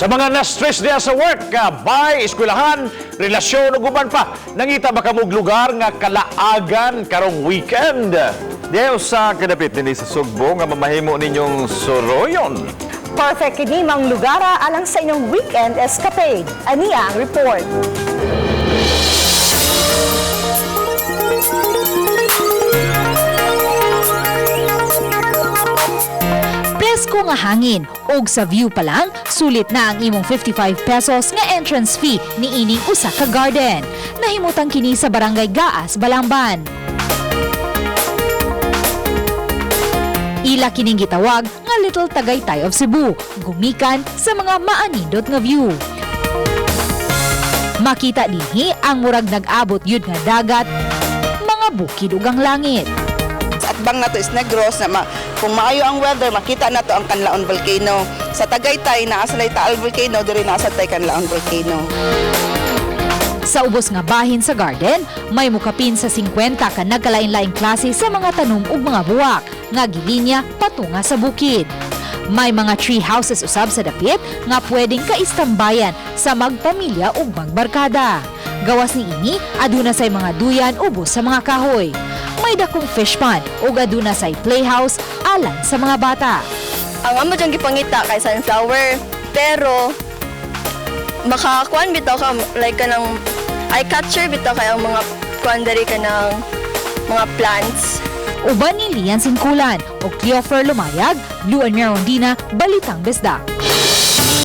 Sa mga na-stress diha sa work, bay, eskwelahan, relasyon ug uban pa, nangita ba kamog lugar nga kalaagan karong weekend? Diha usa kadapit dinhi sa Sugbo nga mamahimo ninyong soroyon. Perfect kini mang lugara alang sa inyong weekend escapade. Ania ang report. Presko nga hangin ug sa view pa lang sulit na ang imong 55 pesos nga entrance fee niining usa ka garden. Nahimutang kini sa Barangay Gaas, Balamban. Ila kining gitawag nga Little Tagaytay of Cebu, gumikan sa mga maanindot nga view. Makita dinhi ang murag nag-abot yun nga dagat, mga bukid ug ang langit. Sa atbang nato is Negros na kung maayo ang weather, makita nato ang Kanlaon Volcano. Sa Tagaytay naa sa Taal Volcano, diri naa sa tay Kanlaon Volcano. Sa ubos nga bahin sa garden, may mukapin sa 50 ka nagkalain-laing klase sa mga tanom ug mga buwak nga gilinya patunga sa bukid. May mga tree houses usab sa dapit nga pwedeng kaistambayan sa magpamilya ug magbarkada. Gawas ni ini, aduna say mga duyan ubos sa mga kahoy. May dakong fish pond ug aduna say playhouse alang sa mga bata. Ang amo diyang gipangita kay sunflower, pero makakuan bitaw ka, like kanang eye catcher bitaw kay ang mga kuan diri, kanang mga plants. Uban ni Lian Sinkulan o Cleofer Lumayag, Blue and Merondina, Balitang Bisdak.